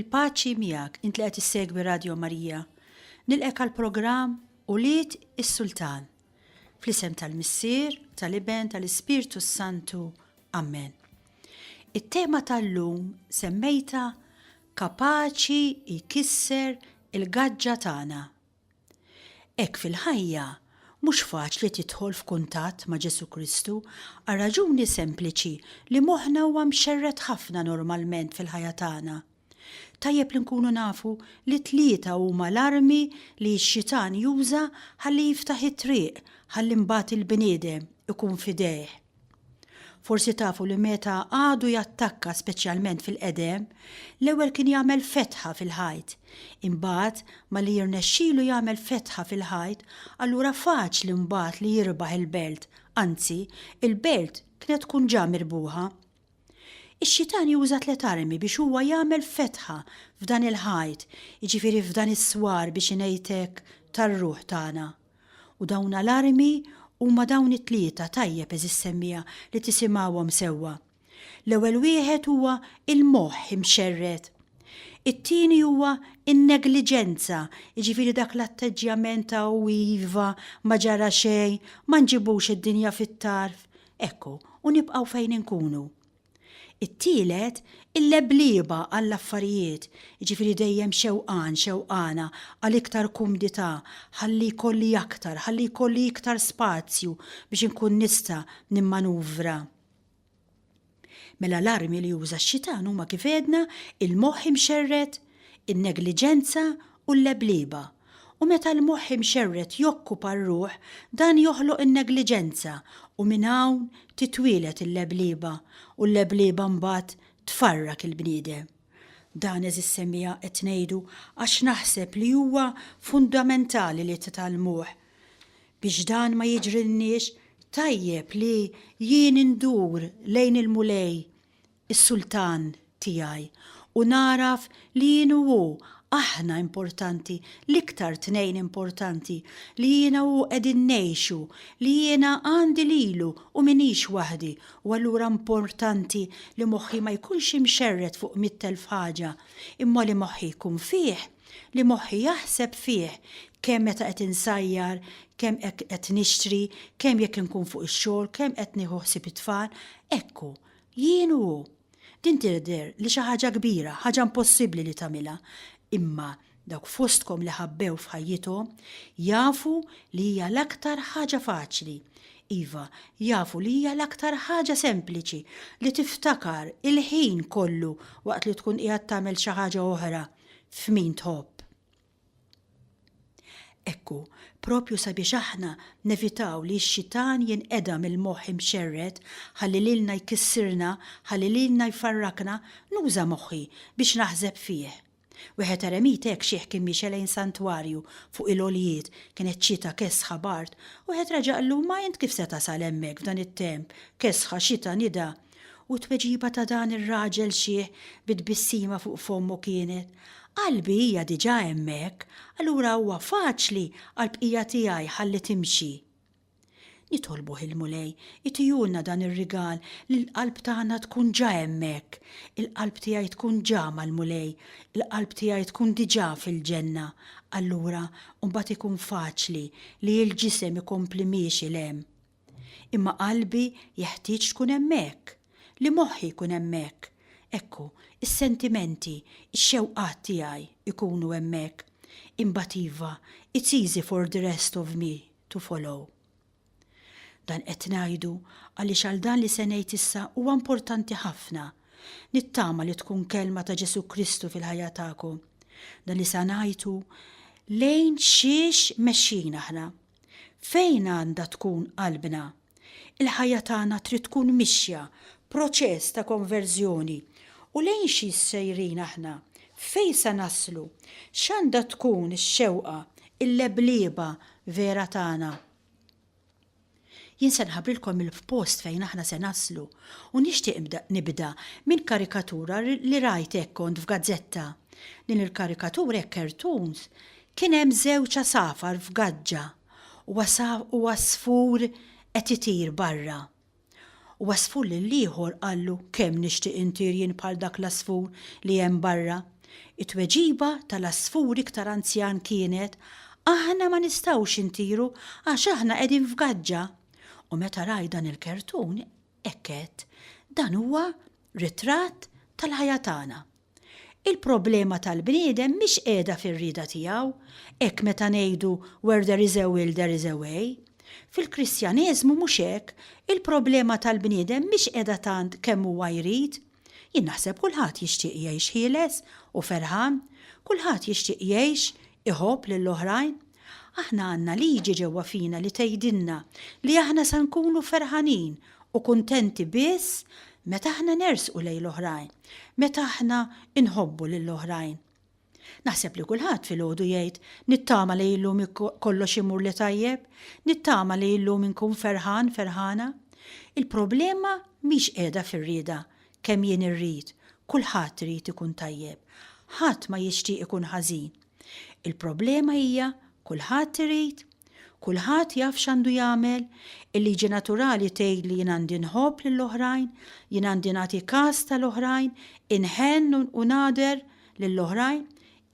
Il-paċi miegħek int li qed issegwi Radio Marija. Nilqek għal programm Ulied is-Sultan. Fl-isem tal-Missier, tal-Iben, tal-Ispirtu s-Santu. Amen. It-tema tal-lum semmejta kapaċi jkisser il-gaġġa tagħna. Hekk fil-ħajja, mhux faċli tidħol f'kuntatt ma' Ġesù Kristu għal raġuni sempliċi li moħħna huwa mxerred ħafna normalment fil-ħajja tagħna. Tajjeb li nkunu nafu li tlieta huma l-armi li x-xitan juża ħalli jiftaħ it-triq ħalli mbagħad il-bniedem ikun f'idejh. Forsi tafu li meta għadu jattakka speċjalment fil-qedem, l-ewwel kien jagħmel fetħa fil-ħajt. Imbagħad malli jirnexxilu jagħmel fetħa fil-ħajt, allura faċli mbagħad li jirbaħ il-belt, anzi, il-belt kienet tkun ġa mirbuħa. Ix-xitan juża tliet armi biex huwa jagħmel fetħa f'dan il-ħajt, jiġifieri f'dan is-swar biex ingħid hekk tar-ruħ tagħna. U dawn l-armi huma dawn it-tlieta, tajjeb għeżież semmiegħa li tisimgħuhom sewwa. L-ewwel wieħed huwa il-moħħ imxerred. It-tieni huwa n-negliġenza, jiġifieri dak l-atteġġjament ta' u iva, ma ġara xejn, ma nġibux id-dinja fit-tarf. Ekku, u nibqgħu fejn inkunu. It-tielet, il-leblieba għall-affarijiet, jiġifieri dejjem xewqan, xewqana għal iktar kumdità, ħalli jkolli aktar, ħalli jkolli iktar spazju biex inkun nista' nimmanuvra. Mela l-armi li juża x-xitan huma kif għedna il-moħħ imxerred, in-negliġenza u l-leblieba. U meta l-moħħ imxerred jokkupa r-ruħ, dan joħloq in-negliġenza u minn hawn titwieled il-leblieba u l-leblieba mbagħad tfarrak il-bniedem. Dan għeżież semmiegħa qed ngħidu għax naħseb li huwa fundamentali li titgħallmuh. Biex dan ma jiġrilniex, tajjeb li jien indur lejn il-Mulej is-sultan tiegħi, u nagħraf li jien u hu aħna importanti, l-iktar tnejn importanti, li jiena u hu qegħdin ngħixu, li jiena għandi lilu u m'iniex waħdi, u allura importanti li moħħi ma jkunx imxerred fuq 100,000 ħaġa, imma li moħħi jkun fih, li moħħi jaħseb fih, kemm meta qed insajjar, kemm hekk qed nixtri, kemm jekk inkun fuq ix-xogħol, kemm qed nieħu ħsieb it-tfal, hekk hu. Jien u hu. Din tidher li xi ħaġa kbira, ħaġa impossibbli li tagħmilha. Imma dawk fostkom li ħabbew f'ħajjithom jafu li hija l-aktar ħaġa faċli. Iva, jafu li hija l-aktar ħaġa sempliċi li tiftakar il-ħin kollu waqt li tkun qiegħed tagħmel xi ħaġa oħra f'min tħobb. Ekku, proprju sabiex aħna nevitaw li x-xitan jinqeda mill-moħħ imxerred ħalli lilna jkissirna, ħalli lilna jfarrakna, nuża moħħi biex naħseb fih. Wieħed eremit hekk xiħ kien miexi lejn santwarju fuq il-għoljiet, kienet xita kesħa bard, wieħed reġa' qallu ma int kif se tasal hemmhekk f'dan it-temp, kesħa, xita, nida? U t-tweġiba ta' dan ir-raġel xiħ bi tbissima fuq fommu kienet, Qalbi hija diġà hemmhekk, allura huwa faċli għall-bqija tiegħi ħalli timxi. Nitolbuh il-Mulej itihulna dan ir-rigal li l-qalb tagħna tkun ġa hemmhekk, il-qalb tiegħi tkun ġa mal-Mulej, il-qalb tiegħi tkun diġà fil-ġenna, allura mbagħad ikun faċli li l-ġisem ikompli miexi 'l hemm. Imma qalbi jeħtieġ tkun hemmhekk, li moħħi jkun hemmhekk. Ekku, is-sentimenti, ix-xewqat tiegħi jkunu hemmhekk. Imbagħad iva, it's easy for the rest of me to follow. Dan qed ngħidu għaliex għal dan li se ngħid issa huwa importanti ħafna. Nittama li tkun kelma ta' Ġesù Kristu fil-ħajja tagħkom. Dan li sa ngħid hu lejn xiex mexjin aħna. Fejn għandha tkun qalbna? Il-ħajja tagħna trid tkun mixja, proċess ta' konverżjoni. U lejn xiex sejrin aħna? Fejn sa naslu? X'għandha tkun ix-xewqa, il-leblieba vera tagħna? Jien se nħabbrilkom il-post fejn aħna se naslu u nixtieq nibda minn karikatura li rajt hekk kont f'gazzetta. Din il-karikatura hekk cartoons kien hemm żewġ għasafar f'gaġġa u għasfur qed itir barra. U għasfur lill-ieħor qallu kemm nixtieq intir jien bħal dak l-għasfur li hemm barra. It-tweġiba tal-għasfur iktar anzjan kienet, Aħna ma nistgħux intiru għax aħna qegħdin f'gaġġa. U meta rajt dan il-kertun, hekk għedt, dan huwa ritratt tal-ħajja tagħna. Il-problema tal-bniedem mhix qiegħda fir-rieda tiegħu, hekk meta ngħidu where there is a will there is a way. Fil-Kristjaneżmu mhux hekk, il-problema tal-bniedem mhix qiegħda tant kemm huwa jrid. Jien naħseb kulħadd jixtieq jgħix ħieles u ferħan, kulħadd jixtieq jgħix iħobb lill-oħrajn. Aħna għandna liġi ġewwa fina li tgħidilna li aħna sa nkunu ferħanin u kuntenti biss meta aħna nersqu lejn l-oħrajn, meta aħna nħobbu lill-oħrajn. Naħseb li kulħadd filgħodu jgħid, nittama li illum kollox imurli tajjeb, nittama li illum inkun ferħan, ferħana. Il-problema mhix qiegħda fir-rieda, kemm jien irrid, kulħadd irid ikun tajjeb, ħadd ma jixtieq ikun ħażin. Il-problema hija kulħadd irid, kulħadd jaf x'għandu jagħmel, il-liġi naturali tgħid li jien għandi nħobb lill-oħrajn, jien għandi nagħti kas tal-oħrajn, inħenn u nagħder lill-oħrajn,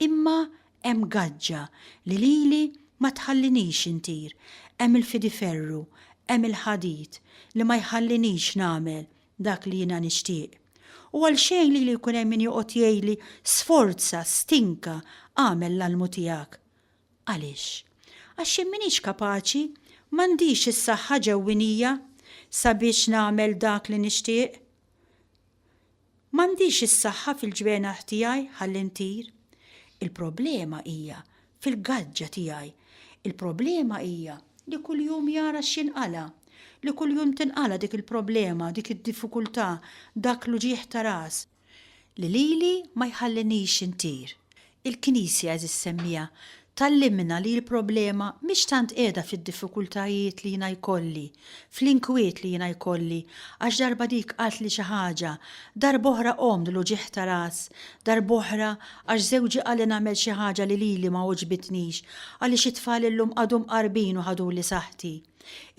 imma hemm gaġġa li lili ma tħallinix intir, hemm il-fidiferru, hemm il-ħadid li ma jħallinix nagħmel dak li jiena nixtieq. U għalxejn lili jkun hemm min joqgħod jgħidli sforza, stinka, agħmel l-almu tiegħek. Għaliex? Għax jien m'iniex kapaċi, m'għandix is-saħħa ġewwinija sabiex nagħmel dak li nixtieq. M'għandix is-saħħa fil-ġwienaħ tiegħi ħalli ntir. Il-problema hija fil-gaġġa tiegħi. Il-problema hija li kuljum jara x'jinqala', li kuljum tinqala' dik il-problema, dik id-diffikultà, dak l-uġigħ ta' ras. Li lili ma jħallinix intir. Il-Knisja, għeżież semmiegħa, tgħallimna li l-problema mhix tant qiegħda fid-diffikultajiet li jiena jkolli, fl-inkwiet li jiena jkolli, għax darba dik qaltli xi ħaġa, darb'oħra qomt bl-uġigħ ta' ras, darb'oħra għax żewġi qalli nagħmel xi ħaġa li lili ma għoġbitnix, għaliex it-tfal illum qagħdu mqarbin u ħaduli saħħti.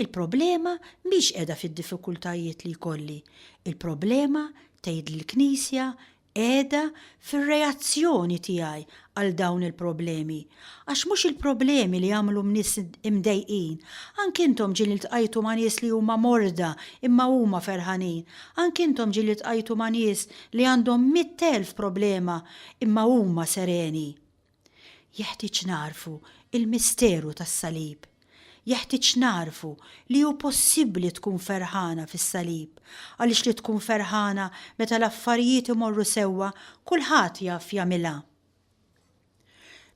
Il-problema mhix qiegħda fid-diffikultajiet li jkolli. Il-problema, tgħidli l-Knisja, qiegħda fir-reazzjoni tiegħi għal dawn il-problemi. Għax mhux il-problemi li jagħmlu nies imdejqin. Anki intom ġieli ltqajtu ma' nies li huma morda imma huma ferħanin. Anki intom ġieli ltqajtu ma' nies li għandhom 100,000 problema imma huma sereni. Jeħtieġ nagħrfu l-misteru tas-salib. Jeħtieġ nagħrfu li hu possibbli tkun ferħana fis-salib, għaliex li tkun ferħana meta l-affarijiet imorru sewwa kulħadd jaf jagħmilha.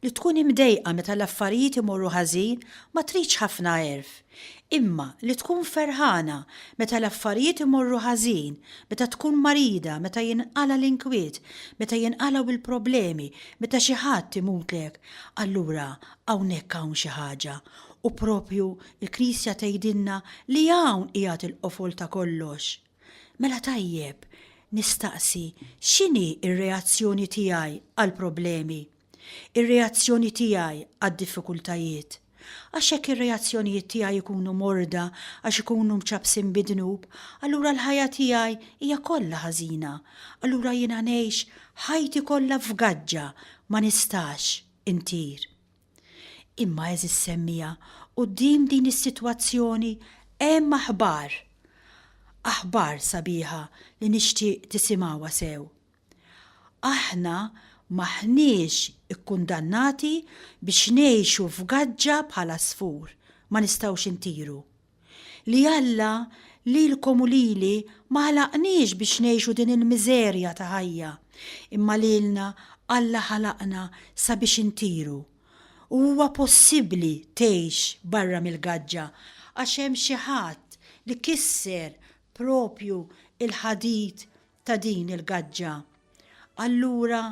Li tkun imdejqa meta l-affarijiet imorru ħażin ma tridx ħafna għerf. Imma li tkun ferħana meta l-affarijiet imorru ħażin, meta tkun marida, meta jinqala' l-inkwiet, meta jinqalgħu l-problemi, meta xi ħadd imutlek, allura hawnhekk hawn xi ħaġa. U proprju l-Knisja tgħidilna li hawn qiegħed il-qofol ta' kollox. Mela tajjeb nistaqsi x'inhi r-reazzjoni tiegħi għall-problemi? Ir-reazzjoni tiegħi għad-diffikultajiet. Għax jekk ir-reazzjonijiet tiegħi jkunu morda għax ikunu mċappsin bid-dnub, allura l-ħajja tiegħi hija kollha ħażina. Allura jiena ngħix ħajti kollha f'gaġġa, ma nistax intir. Imma għeżież semmiegħa, quddiem din is-sitwazzjoni hemm aħbar. Aħbar sabiħa li nixtieq tisimgħuha sew. Aħna m'aħniex ikkundannati biex ngħixu f'gaġġa bħal għasfur, ma nistgħux intiru. Li Alla lilkom u lili ma ħalaqniex biex ngħixu din il-miżerja ta' ħajja, imma lilna Alla ħalaqna sabiex intiru. U huwa possibbli tgħix barra mill-gaġġa għax hemm xi ħadd li kisser propju l-ħadid ta' din il-gaġġa. Allura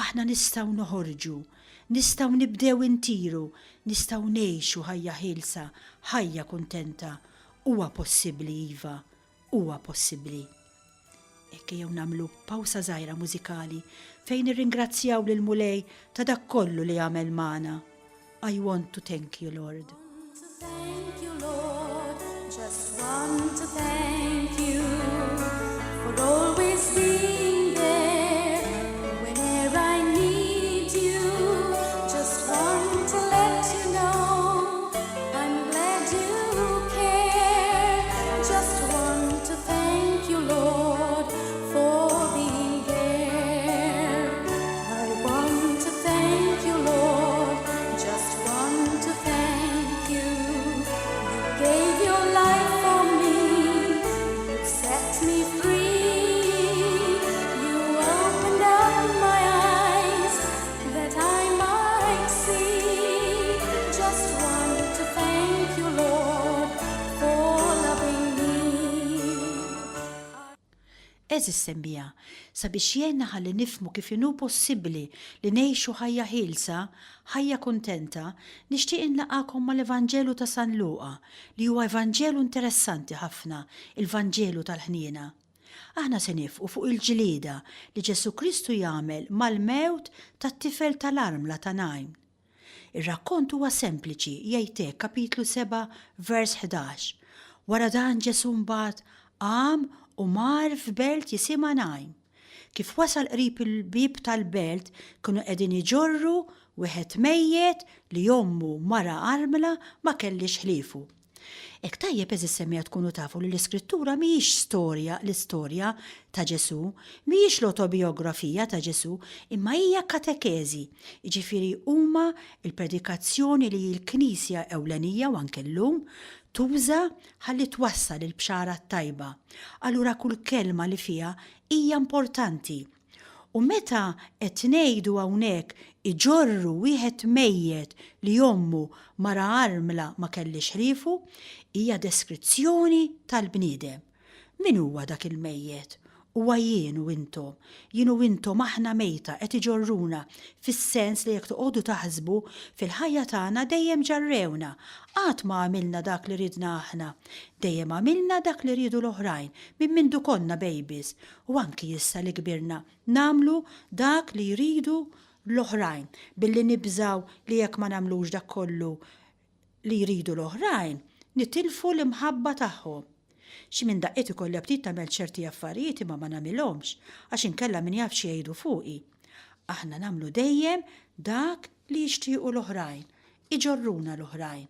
aħna nistgħu noħorġu, nistgħu nibdew intiru, nistgħu ngħixu ħajja ħielsa, ħajja kuntenta. Huwa possibbli iva, huwa possibbli. Hekk ejjew nagħmlu pawsa żgħira mużikali fejn nirringrazzjaw lill-Mulej ta' dak kollu li għamel magħna. I want to thank you, Lord. Thank you, Lord. Just want to thank you for always being there whenever I need. Għeżież semmiegħa, sabiex jgħinna ħalli nifhmu kif inhu possibbli li ngħixu ħajja ħielsa, ħajja kuntenta, nixtieq inlaqgħakom mal-Evanġelu ta' San Luqa, li huwa Evanġelu interessanti ħafna, il-Vanġelu tal-ħniena. Aħna se nifqu fuq il-ġlieda li Ġesù Kristu jagħmel mal-mewt tat-tifel tal-armla ta' Najn. Ir-rakkont huwa sempliċi, jgħid hekk, kapitlu 7, vers 11, Wara dan Ġesù mbagħad qam u mar f'belt jisimha Najn. Kif wasal qrib il-bieb tal-belt kienu qegħdin iġorru wieħed mejjet li ommu mara armla ma kellhiex ħliefu. Hekk tajjeb għeżież semmiegħa tkunu tafu li l-Iskrittura mhijiex storja l-istorja ta' Ġesù, mhijiex l-otobijografija ta' Ġesù, imma hija katekeżi, jiġifieri huma l-predikazzjoni li l-Knisja ewlenija u anke llum tuża ħalli twassal il-Bxara t-Tajba. Allura kull kelma li fiha hija importanti. U meta qed ngħidu hawnhekk iġorru wieħed mejjet li ommu mara armla ma kellhiex ħliefu, hija deskrizzjoni tal-bniedem. Min huwa dak il-mejjet? Huwa jien u intom. Jien u intom aħna mejta qed iġorruna fis-sens li jekk toqogħdu taħsbu fil-ħajja tagħna dejjem ġarrewna. Qatt ma għamilna dak li ridna aħna. Dejjem għamilna dak li riedu l-oħrajn minn mindu konna babies. U anki issa li kbirna, nagħmlu dak li jridu l-oħrajn, billi nibżgħu li jekk ma nagħmlux dak kollu li jridu l-oħrajn, nitilfu l-imħabba tagħhom. Xi minn daqqiet ikolli aptit nagħmel ċerti affarijiet imma ma nagħmilhomx, għax inkella min jaf xi jgħidu fuqi. Aħna nagħmlu dejjem dak li jixtiequ l-oħrajn, iġorruna l-oħrajn.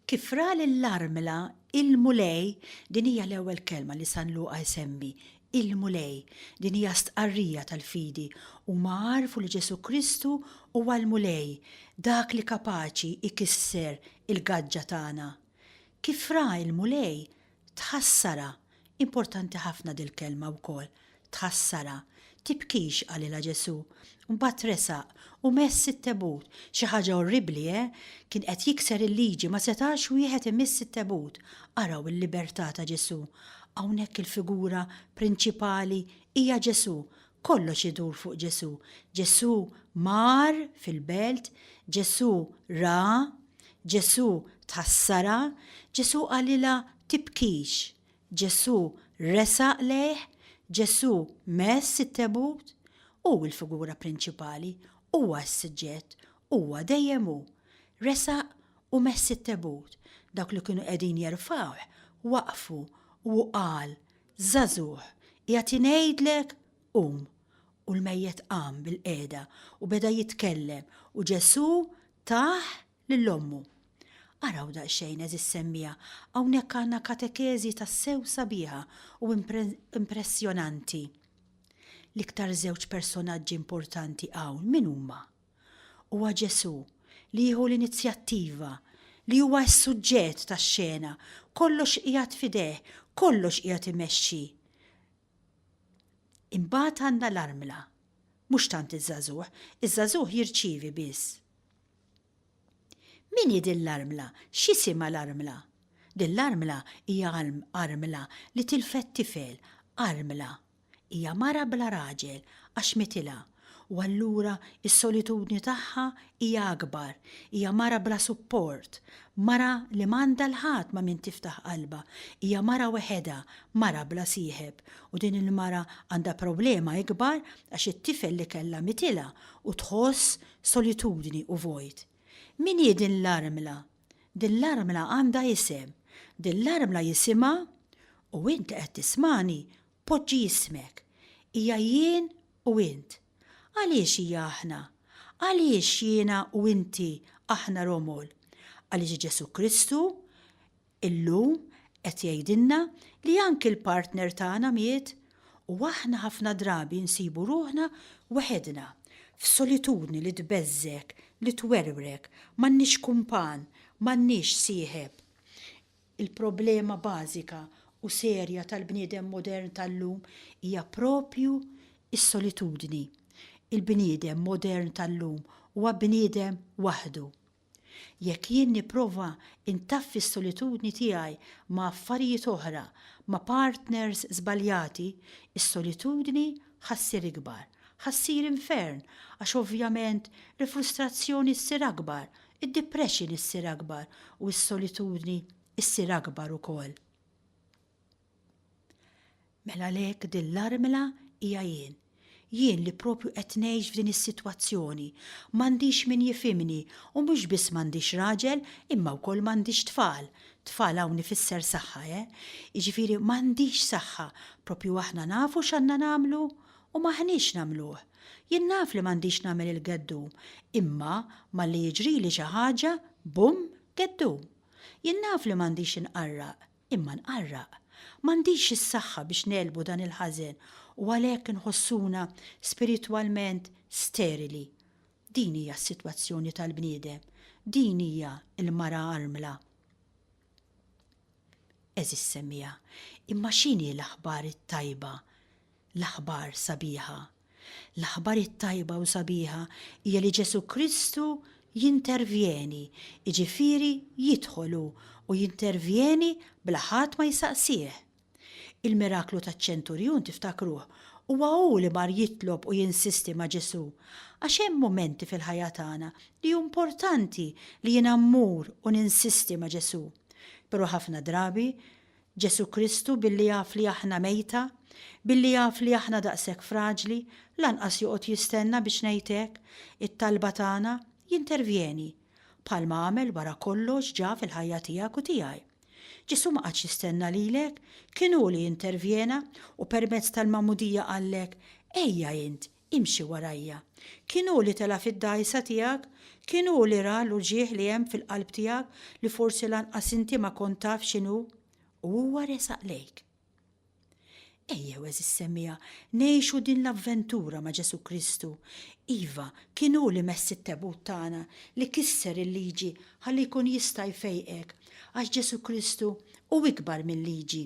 Kif ra lill-armla, il-Mulej, din hija l-ewwel kelma li San Luqa jsemmi, il-Mulej. Din hija stqarrija tal-fidi. Huma għarfu li Ġesù Kristu huwa l-Mulej, dak li kapaċi jkisser il-gaġġa tagħna. Kif ra l-Mulej, Tħassarha. Importanti ħafna dil-kelma wkoll. Tħassarha. Tibkix, qalilha Ġesù. Mbagħad resaq u mess it-tebut. Xi ħaġa orribbli, eh? Kien qed jikser il-liġi, ma setax wieħed imiss it-tebut. Araw il-libertà ta' Ġesù. Hawnhekk il-figura prinċipali hija Ġesù. Kollox idur fuq Ġesù. Ġesù mar fil-belt, Ġesù ra, Ġesù tħassarha, Ġesù qalilha tibkix, Ġesù resaq lejh, Ġesù mess it-tebut. Hu l-figura prinċipali, huwa s-suġġett, huwa dejjem hu. Resaq u mess it-tebut. Dawk li kienu qegħdin jerfgħuh waqfu u hu qal, Żagħżugħ, qiegħed ingħidlek, qum. U l-mejjet qam bilqiegħda u beda jitkellem u Ġesù tah lil ommu. Araw daqsxejn, għeżież semmiegħa, hawnhekk għandna katekeżi tassew sabiħa u impressjonanti. L-iktar żewġ personaġġi importanti hawn min huma? Huwa Ġesù li jieħu l-inizjattiva, li huwa s-suġġett tax-xena, kollox qiegħed f'idejh, kollox qiegħed imexxi. Imbagħad għandna l-armla, mhux tant iż-żagħżugħ, iż-żagħżugħ jirċievi biss. Min hi din l-armla? X'isimha l-armla? Din l-armla hija armla li tilfet tifel, armla. Hija mara bla raġel għax mitilha u allura s-solitudni tagħha hija akbar. Hija mara bla support, mara li m'għandha 'l ħadd ma' min tiftaħ qalbha. Hija mara weħedha, mara bla sieħeb. U din il-mara għandha problema ikbar għax it-tifel li kellha mitilha u tħoss solitudni u vojt. Min hi din l-armla? Din l-armla għandha isem. Din l-armla jisimha, u int li qed tismagħni, poġġi ismek. Hija jien u int. Għaliex hija aħna? Għaliex jiena u inti aħna romol? Għaliex Ġesù Kristu Illum qed jgħidilna li anki l-partner tagħna miet u aħna ħafna drabi nsibu ruħna weħedna, f'solitudni li tbeżżgħek, li twerwrek, m'għandniex kumpan, m'għandniex sieħeb. Il-problema bażika u serja tal-bniedem modern tal-lum hija proprju s-solitudni. Il-bniedem modern tal-lum huwa bniedem waħdu. Jekk jien nipprova ntaffi s-solitudni tiegħi ma' affarijiet oħra, ma' partners żbaljati, is-solitudni ħa ssir ikbar, ħa ssir infern għax ovvjament l-frustrazzjoni ssir akbar, id-depression issir akbar u s-solitudni ssir akbar ukoll. Mela għalhekk din l-armla hija jien. Jien li propju qed ngħix f'din is-sitwazzjoni. M'għandix min jifhimni u mhux biss m'għandix raġel imma wkoll m'għandix tfal. Tfal hawn ifisser saħħa, eh? Jiġifieri m'għandix saħħa. Propju aħna nafu x'għandna nagħmlu u m'aħniex nagħmluh. Jien naf li m'għandix nagħmel il-geddum, imma malli jiġrili xi ħaġa, bumm, geddum. Jien naf li m'għandix inqarraq, imma nqarraq. M'għandix is-saħħa biex negħlbu dan il-ħażen u għalhekk inħossuna spiritwalment sterili. Din hija s-sitwazzjoni tal-bniedem. Din hija l-mara armla. Għeżież semmiegħa, imma x'inhi l-aħbar it-tajba, l-aħbar sabiħa? L-aħbar it-tajba u sabiħa hija li Ġesù Kristu jintervjeni, jiġifieri jidħol hu u jintervjeni bla ħadd ma jsaqsih. Il-miraklu taċ-ċenturjun tiftakruh, huwa hu li mar jitlob u jinsisti ma' Ġesù. Għax hemm mumenti fil-ħajja tagħna li hu importanti li jiena mmur u ninsisti ma' Ġesù. Però ħafna drabi Ġesù Kristu billi jaf li aħna mejta, billi jaf li aħna daqshekk fraġli, lanqas joqgħod jistenna biex ngħid hekk, it-talba tagħna, jintervjeni. Bħalma għamel wara kollox ġa fil-ħajja tiegħek u tiegħi. Ġesù ma qagħadx jistenna lilek, kien hu li intervjena u permezz tal-magħmudija qallek, Ejja int, Imxi warajja. Kien hu li tela' fid-dgħajsa tiegħek? Kien hu li ra l-uġigħ li hemm fil-qalb tiegħek li forsi lanqas inti ma kont taf x'inhu? U huwa resaq lejk. Ejjew, għeżież semmiegħa, ngħixu din l-avventura ma' Ġesù Kristu. Iva, kien hu li mess it-tebut tagħna, li kisser il-liġi ħalli jkun jista' jfejqek, għax Ġesù Kristu hu ikbar mil-liġi.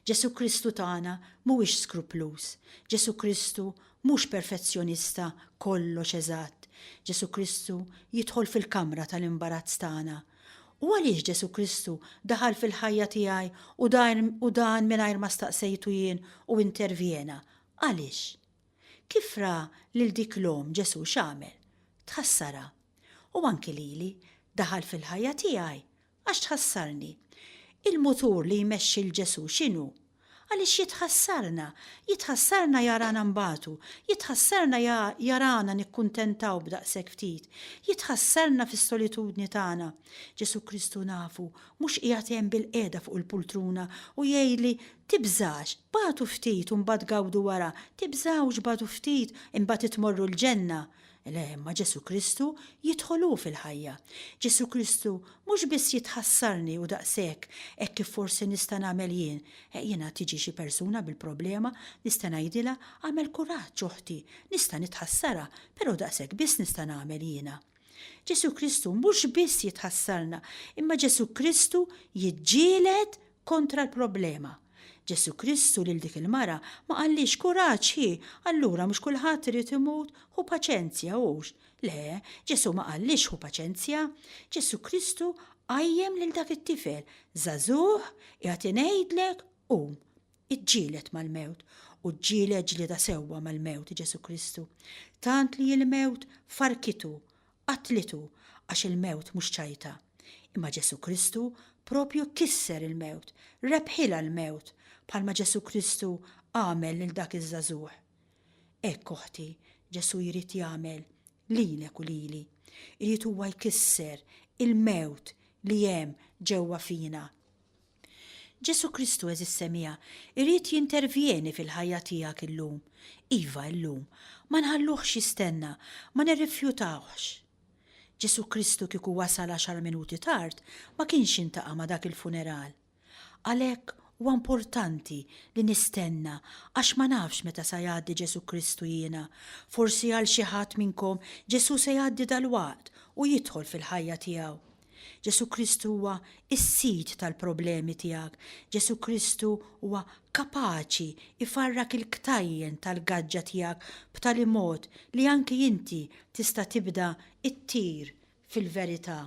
Ġesù Kristu tagħna mhuwiex skrupluż. Ġesù Kristu mhux perfezzjonista kollox eżatt. Ġesù Kristu jidħol fil-kamra tal-imbarazz tagħna. U għaliex Ġesù Kristu daħal fil-ħajja tiegħi u dan u dan mingħajr ma staqsejtu jien u intervjena? Għaliex? Kif ra lil dik l-omm Ġesù x'għamel? Tħassarha. U anki lili, daħal fil-ħajja tiegħi Għax tħassarni. Il-mutur li jmexxi 'l Ġesù x'inhu? Għaliex jitħassarna, jitħassarna jarana nbatu, jitħassarna jarana nikkuntentaw b'daqshekk ftit, jitħassarna fis-solitudni tagħna. Ġesù Kristu nafu, mhux qiegħed hemm bilqiegħda fuq il-pultruna u jgħidli, tibżax, batu ftit u mbagħad gawdu wara, tibżgħux batu ftit imbagħad tmorru l-ġenna. Le, imma Ġesù Kristu jidħol hu fil-ħajja. Ġesù Kristu mhux biss jitħassarni u daqshekk, hekk kif forsi nista' nagħmel jien. Jiena tiġi xi persuna bil-problema, nista' ngħidilha, agħmel kuraġġ oħti, nista' nitħassarha, però daqshekk biss nista' nagħmel jiena. Ġesù Kristu mhux biss jitħassarna, imma Ġesù Kristu jiġġieled kontra l-problema. Ġesù Kristu lil dik il-mara ma qallhiex kuraġġ hi, allura mhux kulħadd irid imut, ħu paċenzja hux. Le, Ġesù ma qallhiex ħu paċenzja. Ġesù Kristu qajjem lil dak it-tifel, żagħżugħ, qiegħed ingħidlek, qum. Iġġieled mal-mewt u ġġieled ġlieda sewwa mal-mewt Ġesù Kristu. Tant li l-mewt farkitu Qatlitu għax il-mewt mhux ċajta. Imma Ġesù Kristu propju kisser il-mewt, rebħilha l-mewt, bħalma Ġesù Kristu għamel lil dak iż-żagħżugħ. Hekk, oħti, Ġesù jrid jagħmel lilek u lili. Irid huwa jkisser il-mewt li hemm ġewwa fina. Ġesù Kristu, għeżież semmiegħa, irid jintervjeni fil-ħajja tiegħek illum. Iva, illum. Ma nħalluhx jistenna, ma nirrifjutawhx. Ġesù Kristu kieku wasal għaxar minuti tard, ma kienx intaqa' ma' dak il-funeral. Għalhekk huwa importanti li nistenna għax ma nafx meta sa jgħaddi Ġesù Kristu jiena. Forsi għal xi ħadd minnkom Ġesù se jgħaddi dalwaqt u jidħol fil-ħajja tiegħu. Ġesù Kristu huwa s-sid tal-problemi tiegħek. Ġesù Kristu huwa kapaċi jfarrak il-ktajjen tal-gaġġa tiegħek b'tali mod li anki inti tista' tibda ttir. fil-verità.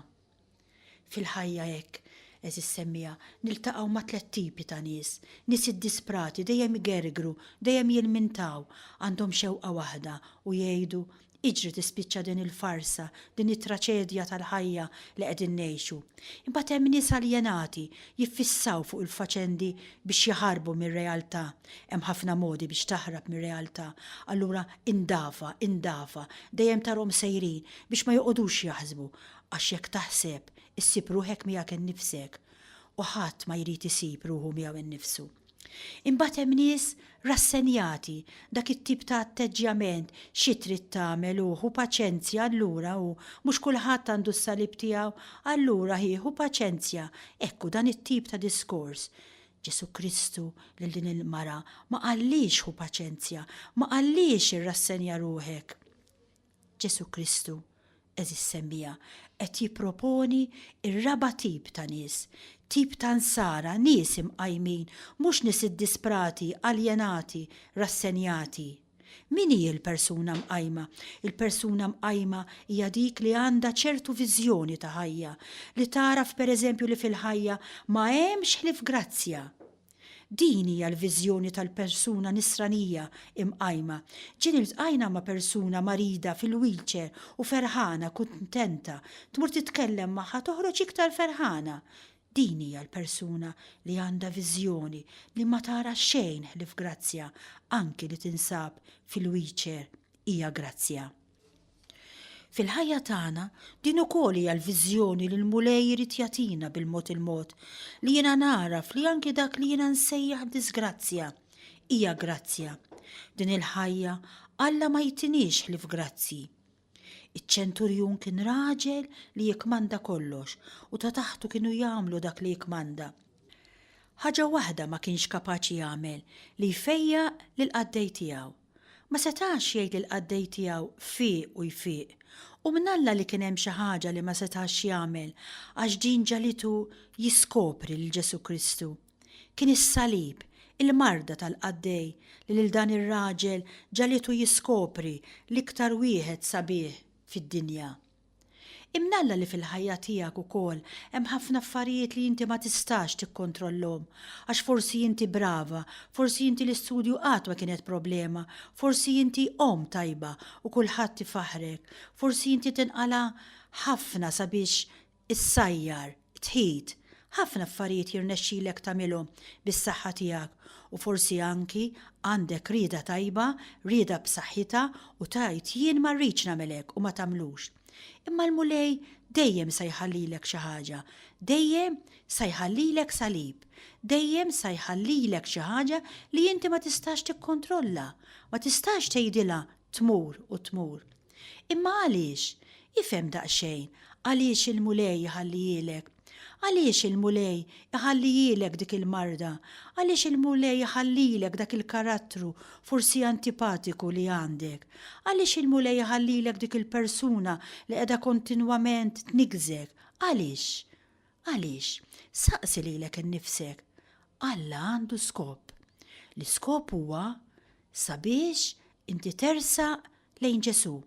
Fil-ħajja hekk, għeżież semmiegħa, niltaqgħu ma' tlett tipi ta' nies, nies iddisprati, dejjem igergru, dejjem jilmintaw, għandhom xewqa waħda u jgħidu, Iġri tispiċċa din il-farsa, din it-traċedja tal-ħajja li qegħdin ngħixu. Imbagħad hemm nies aljenati, jiffissaw fuq il-faċendi biex jaħarbu mir-realtà. Hemm ħafna modi biex taħrab mir-realtà. Allura indafa, indafa, dejjem tarhom sejrin biex ma joqogħdux jaħsbu Għax jekk taħseb, issib ruħek miegħek innifsek, u ħadd ma jrid isib ruħu miegħu nnifsu. Imbagħad hemm nies rassenjati, dak it-tip ta' atteġġjament, xi trid tagħmel hu, ħu paċenzja allura hu, mhux kulħadd għandu s-salib tiegħu, allura hi ħu paċenzja. Hekk hu dan it-tip ta' diskors. Ġesù Kristu lil din il-mara ma qallhiex ħu paċenzja, ma qallhiex irrassenja ruħek. Ġesù Kristu, għeżież semmiegħa, qed jipproponi r-raba' tip ta' nies, tip ta' Nsara, nies imqajmin, mhux nies iddisprati, aljenati, rassenjati. Min hi l-persuna mqajma? Il-persuna mqajma hija dik li għandha ċertu viżjoni ta' ħajja, li tagħraf pereżempju li fil-ħajja ma hemmx ħlief grazzja. Din hija l-viżjoni tal-persuna Nisranija imqajma. Ġieli ltqajna ma' persuna marida fil-wheelchair u ferħana, kuntenta, tmur titkellem magħha toħroġ iktar ferħana. Din hija l-persuna li għandha viżjoni li ma tara xejn ħlief grazzja, anki li tinsab fil-wheelchair hija grazzja. Fil-ħajja tagħna, din ukoll hija l-viżjoni li l-Mulej irid jagħtina bil-mod il-mod, li jiena nagħraf li anki dak li jiena nsejjaħ diżgrazzja, hija grazzja. Din il-ħajja Alla ma jtiniex ħlief grazzji. Iċ-ċenturjun kien raġel li jikkmanda kollox u ta' taħtu kienu jagħmlu dak li jikkmanda. Ħaġa waħda ma kienx kapaċi jagħmel, li jfejjaq lill-qaddej tiegħu. Ma setax jgħid lill-qaddej tiegħu fieq u jfieq. U mnalla li kien hemm xi ħaġa li ma setax jagħmel għax din ġagħlitu jiskopri lil Ġesù Kristu. Kien is-salib, il-marda tal-qaddej li lil dan ir-raġel ġagħlitu jiskopri l-iktar wieħed sabiħ fid-dinja. Imnalla li fil-ħajja tiegħek ukoll hemm ħafna affarijiet li inti ma tistax tikkontrollhom, għax forsi inti brava, forsi inti l-istudju qatt ma kienet problema, forsi inti omm tajba u kulħadd ifaħħrek, forsi inti tinqala' ħafna sabiex issajjar, tħit, ħafna affarijiet jirnexxilek tagħmilhom bis-saħħa tiegħek u forsi anki għandek rieda tajba, rieda b'saħħitha u tgħid jien ma rridx nagħmel hekk u ma tagħmlux. Imma l-Mulej dejjem sa jħallilek xi ħaġa, dejjem sa jħallilek salib, dejjem sa jħallilek xi ħaġa li inti ma tistax tikkontrolla, ma tistax tgħidilha tmur u tmur. Imma għaliex? Ifhem daqsxejn, għaliex il-Mulej iħallihielek? Għaliex il-Mulej iħallihielek dik il-marda? Għaliex il-Mulej iħallilek dak il-karattru forsi antipatiku li għandek? Għaliex il-Mulej iħallilek dik il-persuna li qiegħda kontinwament tniggżek? Għaliex? Għaliex? Saqsi lilek innifsek. Alla għandu skop. L-iskop huwa sabiex inti tersaq lejn Ġesù.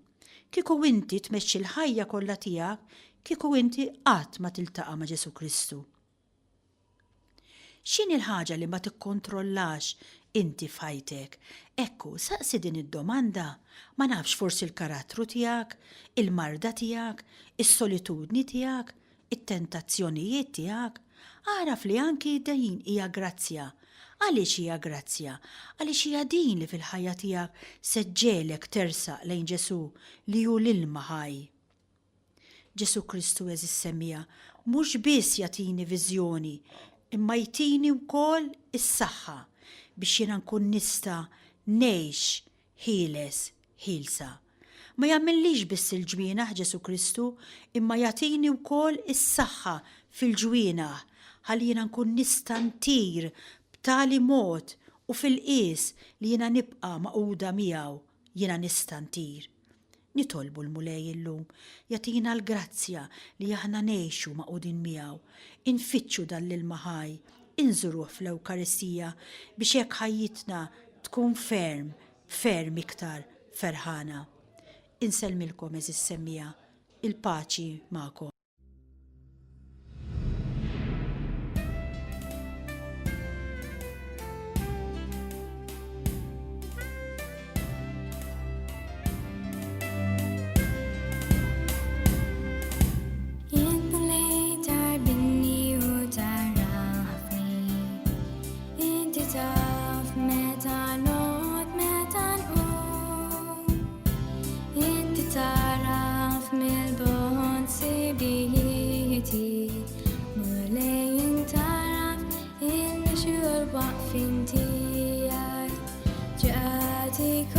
Kieku inti tmexxi l-ħajja kollha tiegħek, kieku inti qatt ma tiltaqa' ma' Ġesù Kristu. X'inhi l-ħaġa li ma tikkontrollax inti f'ħajtek? Ekku, saqsi din id-domanda. Ma nafx forsi l-karattru tiegħek, il-marda tiegħek, is-solitudni tiegħek, it-tentazzjonijiet tiegħek, agħraf li anki din hija grazzja. Għaliex hija grazzja? Għaliex hija din li fil-ħajja tiegħek se ġġegħlek tersaq lejn Ġesù li hu l-ilma ħaj. Ġesù Kristu għeżież semmiegħa, mhux biss jagħtini viżjoni, imma jtini wkoll is-saħħa biex jiena nkun nista' ngħix ħieles, ħielsa. Ma jagħmillix biss il-ġwienaħ Ġesù Kristu, imma jagħtini wkoll is-saħħa fil-ġwienaħ ħalli jiena nkun nista' ntir b'tali mod u fil-qies li jiena nibqa' magħquda miegħu, jiena nista' ntir. Nitolbu l-Mulej illum jagħtina l-grazzja li aħna ngħixu magħqudin miegħu, infittxu dan l-ilma ħaj, inżuruh fl-Ewkaristija biex hekk ħajjitna tkun ferm, ferm iktar ferħana. Insellmilkom għeżież semmiegħa. Il-paċi magħkom. Jien Mulej tarbinni u tarafni. Inti taf meta noqgħod meta nqum. Inti taraf mill-bogħod sibijieti. Mulej int taraf il-mixi u l-waqfien tiegħi. Ġaqati.